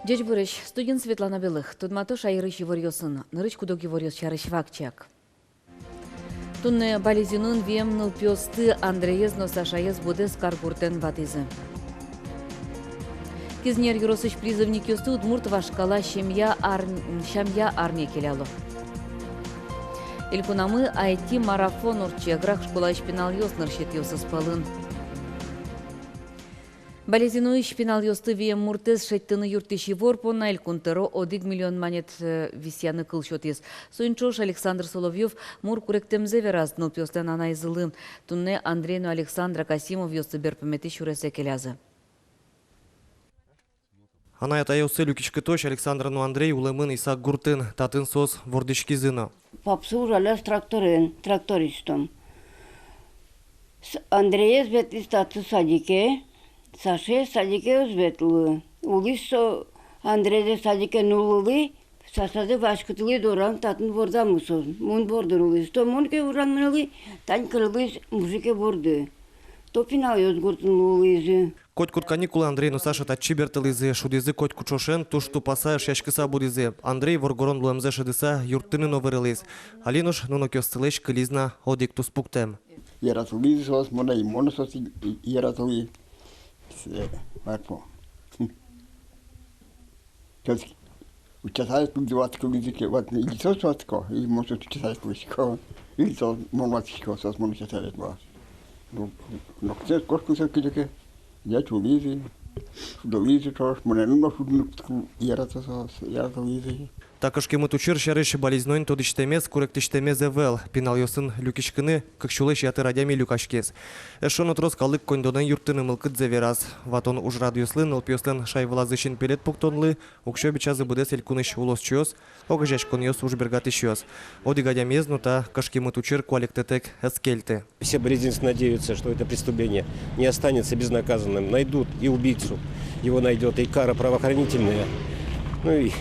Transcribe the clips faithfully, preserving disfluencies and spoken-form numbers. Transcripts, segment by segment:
Ӟечбуресь! Студиын Светлана Белых. Тодмато шаерысь иворъёсын. Нырысь куд-ог иворъёс сярысь вакчияк. Туннэ Балезиноын вием нылпиосты, Андреез но Сашаез, быдэс каргуртэн ватӥзы. Кизнер ёросысь призывникъёсты удмурт вашкала семья арм-, сямъя армие келяло. Элькунамы айти-марафон ортче. Грах школаысь пиналъёс нырысетӥосыз пӧлын. Балезиноысь пиналъёсты вием муртэз шедьтыны юрттӥсь ивор понна Элькун тӧро одӥг миллион манет, э, висъяны кыл сётӥз. Соин ӵош Александр Соловьёв мур куректэмзэ вераз нылпиослэн анайзылы. Туннэ Андрей но Александра Касимовъёсты берпуметӥ сюресэ келязы. Анай-атайёссы люкиськытозь Александра но Андрей улэмын Исак гуртын, татын соос вордӥськизы но. Папсы ужалляз тракторен, трактористом. С-, Андреез ветлӥз татчы садике, Сашаез садике ӧз ветлы. Улӥз со Андрейзэ садике нуллылӥ, Сашазэ васькытылӥ дорам, татын вордамы со. Мон бордын улӥз. То мон ке ужан мынылӥ, тань кыллӥз мужике борды. То пиналъёс гуртын луылӥзы. Котькуд каникулэ Андрей но Саша татчы бертылӥзы, шудӥзы котькуд ӵошен, туж тупаса, эшъяськыса будӥзы. Андрей воргорон луэмзэ шӧдыса юрттыны но вырылӥз. Али нош нунокъёссылэсь кылиз на одӥг туспуктэм. Яратылӥзы соос монэ, и мон соосты яратылӥ. Э, марпо. Соос утчаса кылзы, ватско, кылзы ке, ват-, или соос ватско, или мон соосты утчаса кылӥсько, или соос мон ватско, соос монэ утчаса вет вал. Ну, ноксэ кошкыса кыле ке, я чулӥзы, шудылӥзы соос, монэ но шудыны кутско, ярато соос, яратылӥзы. Та кышкемыт учыр сярысь Балезиноын тодӥсьтэмез, куректӥсьтэмез ӧвӧл. Пиналъёсын люкиськыны кык сюлэсь ятыр адями люкаськиз. Эшшо но трос калык коньдонэн юрттыны мылкыдзэ вераз. Ватон ужрадъёслы, нылпиослэн шай вылазы синпелет пуктонлы уксё бичазы быдэс элькунысь улосчиос, огазеяськонъёс, ужбергатӥсьёс. Одӥг адямиез но та кышкемыт учыр куалектэтэк ӧз кельты. Все балезинцы надеются, что это преступление не останется безнаказанным. Найдут и убийцу, его найдёт и кара правоохранительная. Ну и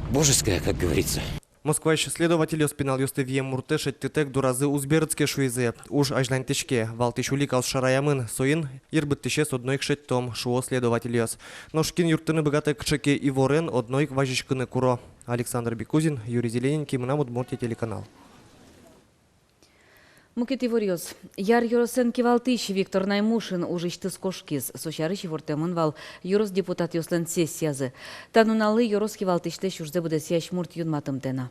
божеская, как говорится. Москваысь следовательёс пиналъёсты вием муртэз шедьтытэк доразы уз берытске шуизы. Уж азьланьтӥське, валтӥсь уликаос шараямын, соин йырбыттӥсез одно ик шедьтом, шуо следовательёс. Нош кин юрттыны быгатэ кыӵе ке иворен, одно ик вазиськыны куро. Александр Бекузин, Юрий Зелененький, «Мынам Удмуртие» телеканал. Мукет иворъёс. Яр ёросэн кивалтӥсь Виктор Наймушин ужысьтыз кошкиз. Со сярысь ивортэмын вал ёрос депутатъёслэн сессиязы. Та нуналлы ёрос кивалтӥсьлэсь ужзэ быдэсъясь мурт юнматымтэ на.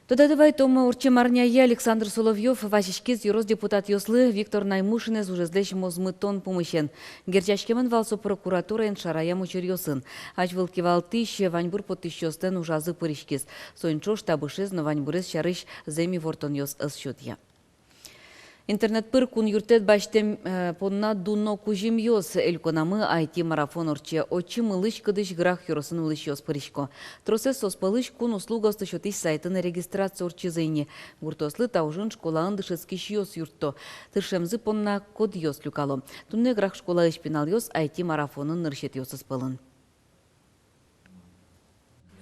Тодады вайытом, ортчем арняе Александр Соловьёв вазиськиз ёрос депутатъёслы Виктор Наймушинэз ужезлэсь мозмытон пумысен. Герӟаськемын вал со прокуратураен шараям учыръёсын. Азьвыл кивалтӥсь ваньбур поттӥсьёслэн ужазы пыриськиз. Соин ӵош табышез но ваньбурез сярысь зэм ивортонъёс ӧз сётъя. Интернет пыр кун юрттэт басьтэм, э, понна дуно кузьымъёс. Элькунамы айти-марафон ортче. Отчы мылысь-кыдысь Грах ёросын улӥсьёс пырисько. Тросэз соос пӧлысь кун услугаосты сётӥсь сайтын регистрация ортчизы ини. Гуртоослы та ужын школаын дышетскисьёс юртто. Тыршемзы понна кодъёс люкало. Туннэ Грах школаысь пиналъёс айти-марафонын нырысетӥосыз пӧлын.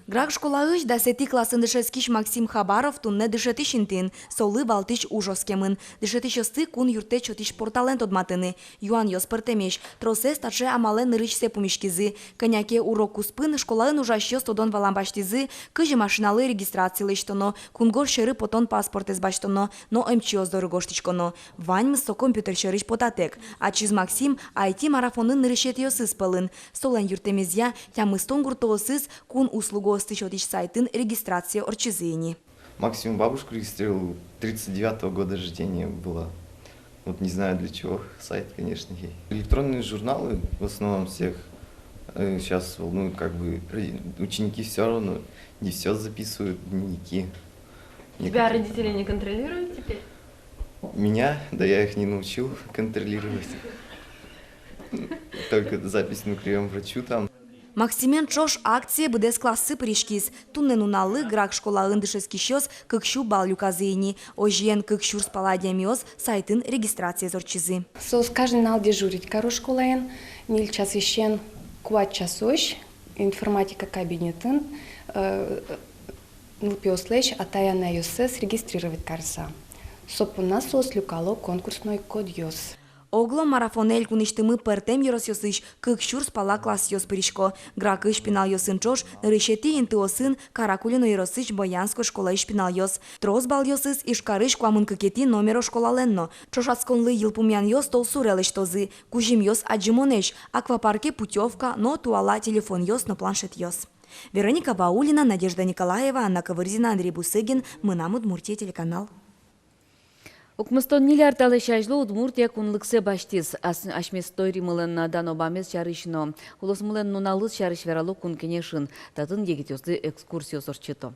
Грах школаысь дасэтӥ классын дышетскись Максим Хабаров туннэ дышетӥсь интыын, солы валтӥсь уж оскемын. Дышетӥсьёсты кун юрттэт сётӥсь порталэн тодматыны. Юанъёс пӧртэмесь, тросэз таӵе амалэн нырысьсэ пумиськизы. Кӧня ке урок куспын школаын ужасьёс тодон-валан басьтӥзы, кызьы машиналы регистрация лэсьтоно, кунгож сьӧры потон паспортэз басьтоно но эмчиос доры гожтӥськоно. Ваньмыз со компьютер сьӧрысь потатэк. Ачиз Максим айти-марафонын нырысетӥосыз пӧлын. Солэн юрттэмезъя, тямыстон гуртоосыз кун услугаосты сётӥсь сайтын регистрация ортчизы ини. Максим бабушку регистрировал, тридцать девятого года рождения была. Вот не знаю, для чего сайт, конечно. И электронные журналы в основном всех, э, сейчас волнуют, как бы, ро-, ученики всё равно не всё записывают в дневники. Тебя некоторые родители не контролируют теперь? Меня? Да я их не научил контролировать. Только запись на приём врачу там. Максимен ӵош акцие быдэс классы пыриськиз. Туннэ нуналлы Грах школаын дышетскисьёс кык сю балл люказы ини. Озьыен, кык сюрс пала адямиос сайтын регистрациез ортчизы. Соос каждый нунал дежурить каро школаын, ньыль часысен куать часозь информатика кабинетын, э, нылпиослэсь атай-анайёссэс регистрировать карыса. Со понна соос люкало конкурсной кодъёс. Оглом марафонэ элькунысьтымы пӧртэм ёросъёсысь кык сюрс пала классъёс пырисько. Гракысь пиналъёсын ӵош нырысетӥ интыосын Каракулино ёросысь Боянской школаысь пиналъёс. Трос балъёсыз Ижкарысь куамын кыкетӥ номеро школалэн но. Ӵошатсконлы йылпумъянъёс толсуре лэсьтозы. Кузьымъёс адӟымонэсь: аквапарке путёвка но туала телефонъёс но планшетъёс. Вероника Баулина, Надежда Николаева, Анна Ковырзина, Андрей Бусыгин, «Мынам Удмуртие» телеканал. Укмыстон ньыль ар талэсь азьло Удмуртия кунлыксэ басьтӥз. Ас-, асьме историмылэн дано бамез сярысь но улосмылэн нуналыз сярысь верало Кун Кенешын. Татын егитъёслы экскурсиос ортчыто.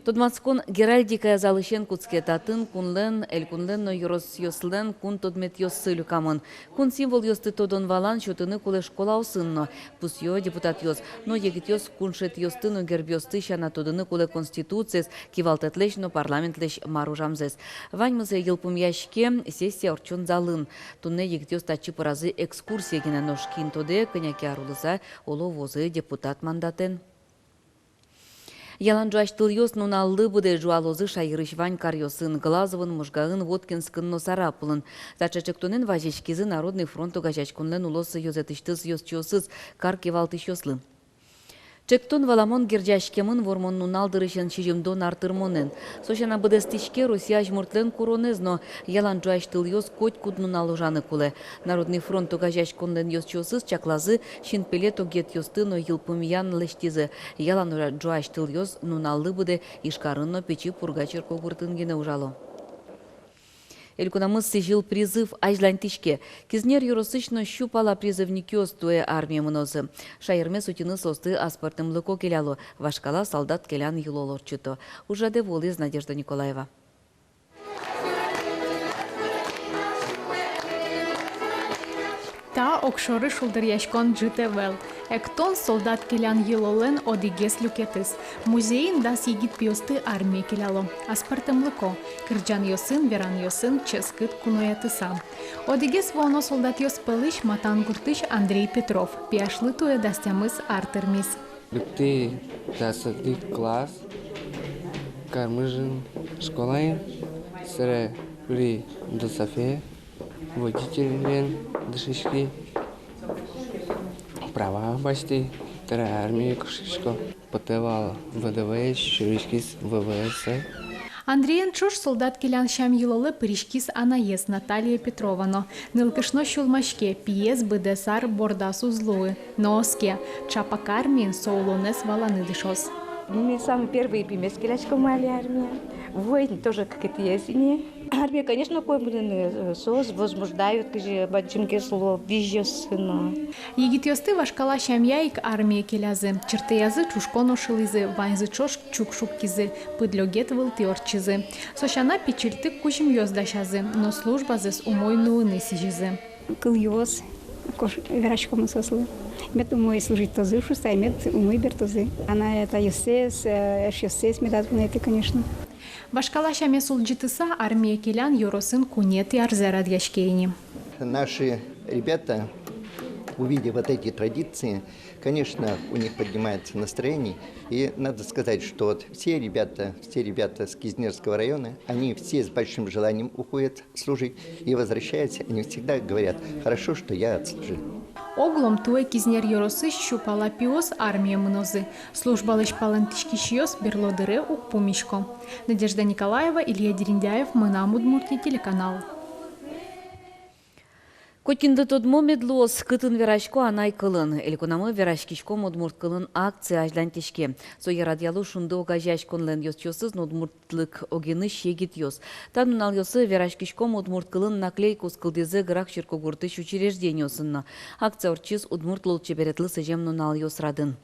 Тодматскон геральдикая залысен кутске. Татын кунлэн, элькунлэн но ёросъёслэн кун тодметъёссы люкамын. Кун символъёсты тодон-валан сётыны кулэ школаосын но, пусъё депутатъёс. Но егитъёс куншетъёсты но гербъёсты сяна тодыны кулэ Конституциез, кивалтэтлэсь но парламентлэсь мар ужамзэс. Ваньмызэ йылпумъяське сессия ортчон залын. Туннэ егитъёс татчы пыразы экскурсие гинэ, нош кин тодэ, кӧня ке ар улыса оло вуозы депутат мандатэн. Ялан ӝуась тылъёс нуналлы быдэ ӝуалозы шаерысь вань каръёсын: Глазовын, Можгаын, Воткинскын но Сарапулын. Таӵе ӵектонэн вазиськизы Народный фронт огазеяськонлэн улос ёзэтысьтыз ёзчиосыз кар кивалтӥсьёслы. Ӵектон, валамон, герӟаськемын Вормон нунал дырысен сизьымдон ар тырмонэн. Со сяна быдэстӥське Россия азьмуртлэн куронэз но. Ялан ӝуась тылъёс котькуд нунал ужаны кулэ. Народный фронт огазеяськонлэн ёзчиосыз чаклазы синпелет огъетъёсты но йылпумъян лэсьтӥзы. Ялан ӝуась тылъёс нуналлы быдэ Ижкарын но Пичи Пурга черкогуртын гинэ ужало. Элькунамы сӥзьыл призыв азьланьтӥське. Кизнер ёросысь но сю пала призывникъёс туэ армие мынозы. Шаермес утьыны соосты аспӧртэмлыко келяло, вашкала солдат келян йылол ортчыто. Ужрадэ вуылӥз Надежда Николаева. Та огшоры шулдыръяськон ӝыт ӧвӧл. Эктон — солдат келян йылоллэн одӥгез люкетэз. Музейын дас егит пиосты армие келяло. Аспӧртэмлыко: кырӟанъёсын, веранъёсын, ческыт куноятыса. Одӥгез вуоно солдатъёс пӧлысь Матан гуртысь Андрей Петров. Пияшлы туэ дас тямыс ар тырмиз. Лыктӥ дасэтӥ класс Кармыжын школаын, собере вуи ДОСААФе, водительлэн дышетски, права басьтӥ, собере армие кошкисько. Потэ вал ВДВ-ез, сюриськиз ВВС-э. Андреен ӵош солдат келян сям-йылолэ пыриськиз анаез Наталья Петрова но. Нылкышно сюлмаське, пиез быдэс ар бордаз уз луы. Но оске, ӵапак армиын со улонэз валаны дышоз. Ми самый первый пимес келяськом али армие. Вуэ ини тоже кыкетӥез ини. Армие, конечно, кулэ мыныны, э, соос возбуждают, кызьы бадӟымгес луо визьёссы но. Егитъёсты вашкала сямъя ик армие келязы. Чыртыязы ӵушкон ошылӥзы, ваньзы ӵош чук шуккизы, пыдлёгет вылтӥ ортчизы. Со сяна пичильтык кузьымъёс дасязы, но службазэс умой нуыны сӥзизы. Кылъёс, кош-, вераськомы соослы. Мед умой служитозы шуыса, мед умой бертозы. Анай-атайёссэс, э, эшъёссэс медаз вунэтэ, конечно. Вашкала сямез улӟытыса, армие келян ёросын куинетӥ арзэ радъяське ини. Наши ребята, увидев вот эти традиции, конечно, у них поднимается настроение. И надо сказать, что вот все ребята, все ребята с Кизнерского района, они все с большим желанием уходят служить и возвращаются. Они всегда говорят: «Хорошо, что я отслужил». Оглом туэ Кизнер ёросысь сю пала пиос армие мынозы. Службалэсь палэнтӥськисьёс берло дыре уг пумисько. Надежда Николаева, Илья Дерендяев, «Мынам Удмуртие» телеканал. Котькинлы тодмо мед луоз, кытын верасько анай кылын. Элькунамы «Вераськиськом удмурт кылын» акция азьланьтӥське. Сое радъяло «Шунды» огазеяськонлэн ёзчиосыз но удмуртлык огенысь егитъёс. Та нуналъёсы «Вераськиськом удмурт кылын» наклейкаос кылдӥзы Грах черкогуртысь учреждениосын но. Акция ортчиз удмурт лулчеберетлы сӥзем нуналъёс радын.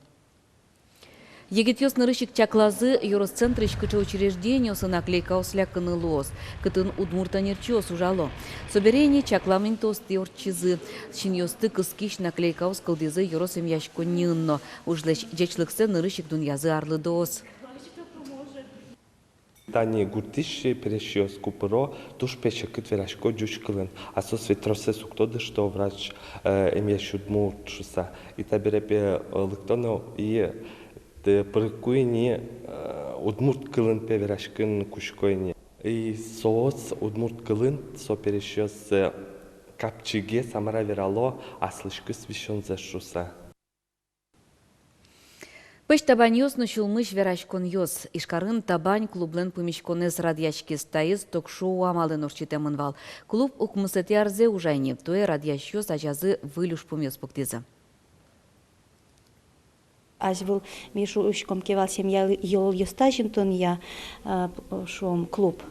Егитъёс нырысь ик чаклазы, ёрос центрысь кыӵе учреждениосы наклейкаос лякыны луоз, кытын удмурт ӧнерчиос ужало. Собере ини чаклам интыосты ортчизы. Синъёсты кыскись наклейкаос кылдӥзы ёрос эмъяськонниын но. Ужлэсь ӟечлыксэ нырысь ик дунъязы арлыдоос. Тани гуртысь пересьёс ку пыро, туж пе секыт верасько ӟуч кылын. А соос ведь тросэз уг тоды, что врач, э, эмъясь удмурт шуыса. И табере пе, э, лыкто но и, э, пырыку ини, э, удмурт кылын пе вераськыны кутско ини. И соос удмурт кылын, со пересьёс, э, Капчигес, мар-а, верало аслэсьтыз висёнзэс шуыса. Пӧсь табаньёс но сюлмысь вераськонъёс. Ижкарын «Табань» клублэн пумиськонэз радъяськиз. Таиз ток-шоу амалэн ортчытэмын вал. Клуб укмысэтӥ арзэ ужа ини. Туэ радъясьёс азязы выль ужпумъёс пуктӥзы. Азьвыл ми шуиськом ке вал семья йылолъёсты азинтонъя, э, п-, шуом, клуб.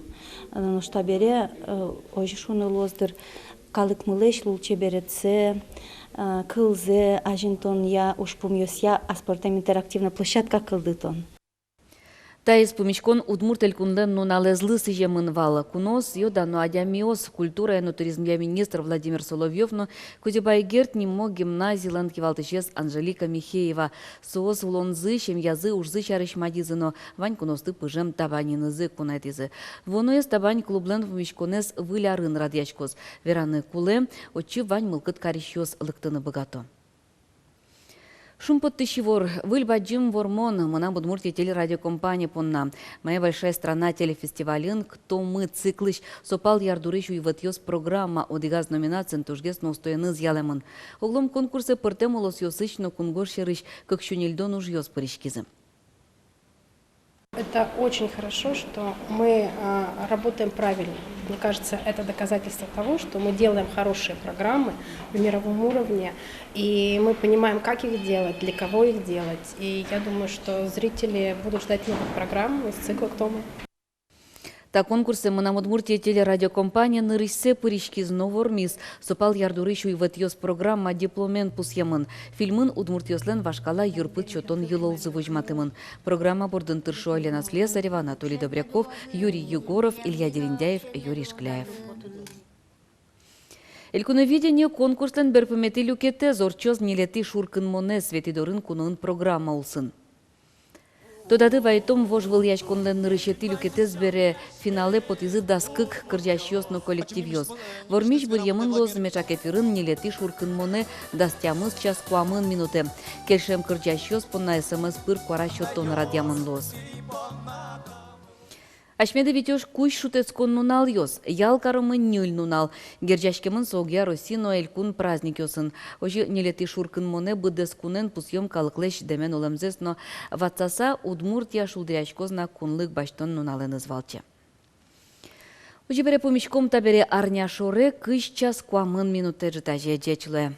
Нош табере, э, озьы шуыны луоз дыр, калыкмылэсь лулчеберетсэ, э, кылзэ азинтонъя ужпумъёсъя аспӧртэм интерактивной площадка кылдытон. Таиз пумиськон Удмурт Элькунлэн нуналэзлы сӥземын вал. Куноос, ё-дано адямиос, культурая но туризмъя министр Владимир Соловьёв но Кузебай Герд нимо гимназилэн кивалтӥсез Анжелика Михеева. Соос улонзы, семьязы, ужзы сярысь мадизы но вань куноосты пыжем табанинызы кунайтӥзы. Вуоноез «Табань» клублэн пумиськонэз Выль арын радъяськоз. Вераны кулэ, отчы вань мылкыд карисьёс лыктыны быгато. Шумпоттӥсь ивор. Выль бадӟым вормон «Мынам Удмуртие» телерадиокомпания понна. «Моя большая страна» телефестивальын «Кто мы» циклысь «Сопал ярдурысь уйвӧтъёс» программа одӥгаз номинациын тужгес но устоеныз ялэмын. Огъя конкурсэ пӧртэм улосъёсысь но кунгож сьӧрысь кык сю ньыльдон ужъёс пыриськизы. Это очень хорошо, что мы, а, работаем правильно. Мне кажется, это доказательство того, что мы делаем хорошие программы на мировом уровне, и мы понимаем, как их делать, для кого их делать. И я думаю, что зрители будут ждать новых программ из цикла «Кто мы». Та конкурсэ «Мынам Удмуртие» телерадиокомпания нырысьсэ пыриськиз но вормиз. «Сопал ярдурысь уйвӧтъёс» программа дипломен пусъемын. Фильмын удмуртъёслэн вашкала йырпыд сётон йылолзы возьматэмын. Программа бордын тыршо Елена Слесарева, Анатолий Добряков, Юрий Егоров, Илья Дерендяев, Юрий Шкляев. «Элькуновидение» конкурслэн берпуметӥ люкетэз ортчоз ньылетӥ шуркынмонэ Светӥ дорын куноын программа улсын. Тодады вайытом, вожвылъяськонлэн нырысетӥ люкетэз бере финалэ потӥзы дас кык кырӟасьёс но коллективъёс. Вормись быръемын луоз меӵак эфирын ньылетӥ шуркынмонэ дас тямыс час куамын минутэ. Кельшем кырӟасьёс понна СМС пыр куара сётон радъямын луоз. Асьмеды витёз кузь шутэтскон нуналъёс. Ял каромы ньыль нунал. Герӟаськемын со огъя Россия но элькун праздникъёсын. Озьы ньылетӥ шуркынмонэ быдэс кунэн пусъём калыклэсь дэмен улэмзэс но ватсаса, Удмуртия шулдыръяськоз на кунлык басьтон нуналэныз валче. Озьы бере пумиськом табере арня шоре кызь час куамын минутэ ӝытазе. Ӟеч луэ.